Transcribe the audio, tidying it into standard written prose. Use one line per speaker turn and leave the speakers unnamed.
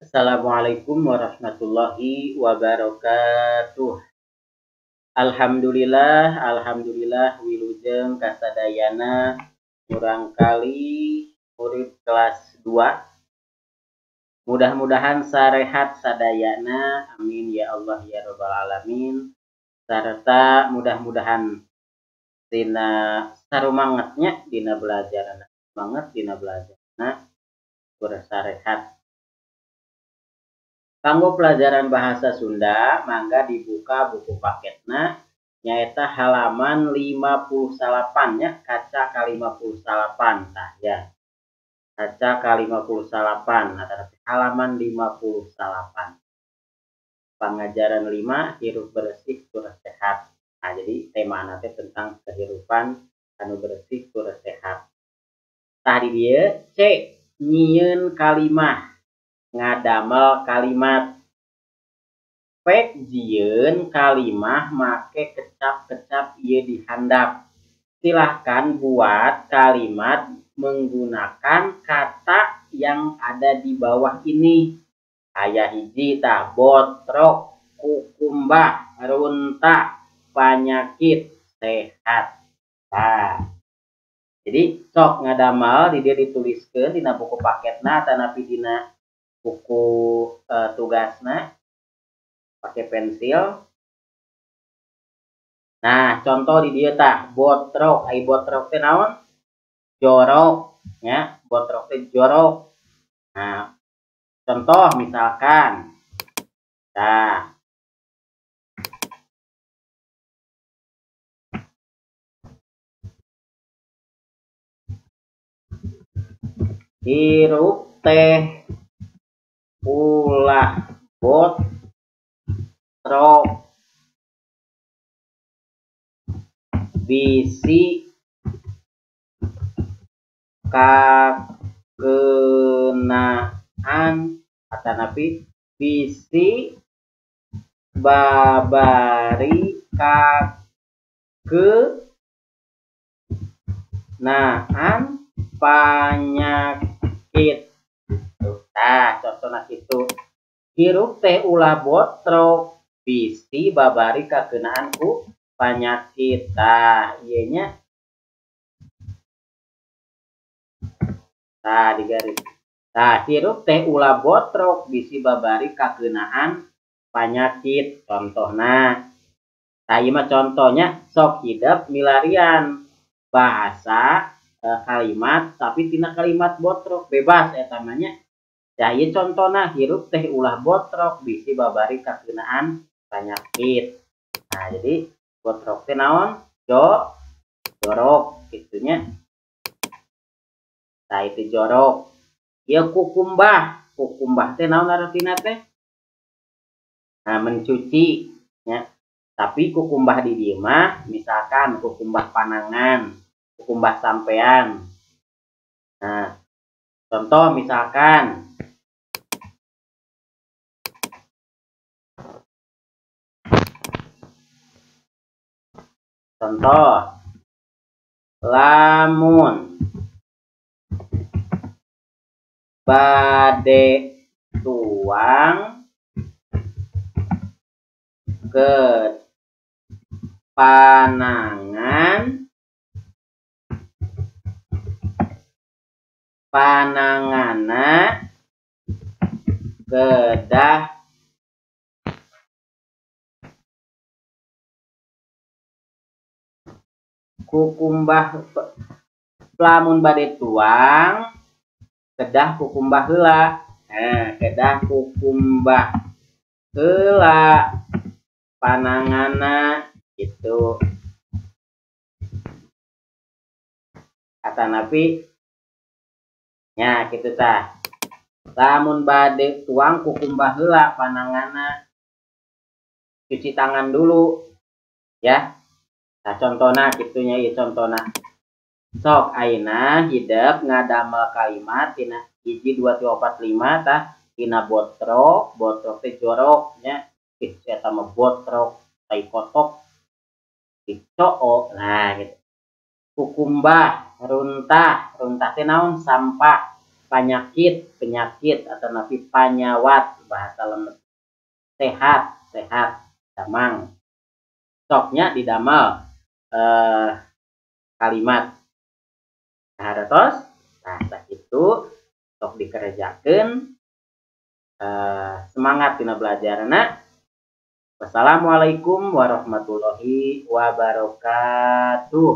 Assalamualaikum warahmatullahi wabarakatuh. Alhamdulillah, alhamdulillah wilujeng kasadayana murang kali murid kelas 2. Mudah-mudahan sarehat sadayana, amin ya Allah ya robbal alamin. Serta mudah-mudahan dina sarumangetnya dina belajarna, semangat dina belajarna sarehat. Kanggo pelajaran bahasa Sunda, mangga dibuka buku paketna nyaeta halaman 58 nya, kaca ka 58 tah ya. Kaca ka 58, nah, halaman 58. Pangajaran 5, hirup bersih tur sehat. Nah, jadi tema teh tentang kehidupan anu bersih tur sehat. Tah di dieu C nyieun kalimah, ngadamel kalimat. Pek jieun kalimah make kecap-kecap ieu dihandap. Silahkan buat kalimat menggunakan kata yang ada di bawah ini. Aya hiji tah botrok, kukumbah, runtah, penyakit, sehat. Nah, jadi sok ngadamel di dieu dituliskeun dina buku paketna atanapi dina buku tugasna pakai pensil. Nah, contoh di dieu tah botrok, ai botrok teh naon? Jorok nya, botrok teh jorok. Nah, contoh misalkan tah hirup teh ulah botrok bisi kakenaan atanapi bisi babari kakenaan panyakit. Nah, contohna kitu. Hirup teh ulah botrok bisi babari kakenaan ku panyakit. Tah, ieu nya. Tah digaris. Tah, hirup teh ulah botrok bisi babari kakenaan panyakit. Contohna. Tah, ieu mah contohnya sok hidep milarian bahasa kalimat tapi tina kalimat botrok bebas eta mah nya. Nah, ieu contohna hirup teh ulah botrok bisi babari kakenaan penyakit. Nah, jadi botrok teh naon? Jorok gitunya. Nah, itu jorok. Ieu kukumbah. Kukumbah teh naon artina teh? Nah, mencuci nya. Tapi kukumbah di dieu mah misalkan kukumbah panangan, kukumbah sampean. Nah, contoh misalkan contoh lamun bade tuang ke panangan, panangana kedah kukumbah. Lamun bade tuang kedah kukumbah heula. Nah, kedah kukumbah heula panangana gitu. Atanapi nya kitu tah. Lamun bade tuang kukumbah heula panangana, cuci tangan dulu ya. Nah, contohna kitunya ieu contona. Sok ayeuna hidep ngadamel kalimat tina 1 2 3 4 5 tah tina botrok, botrok teh jorok nya. Ih, eta mah botrok tai kotok. Dicoo. Nah, gitu. Kukumbah, runtah, runtah teh naon? Sampah. Panyakit, penyakit atau napi panyawat bahasa lemes. Sehat, sehat, damang. Sok nya didamel kalimat. Nah, nah sakitu sok dikerjakeun, semangat dina belajarna. Wassalamualaikum warahmatullahi wabarakatuh.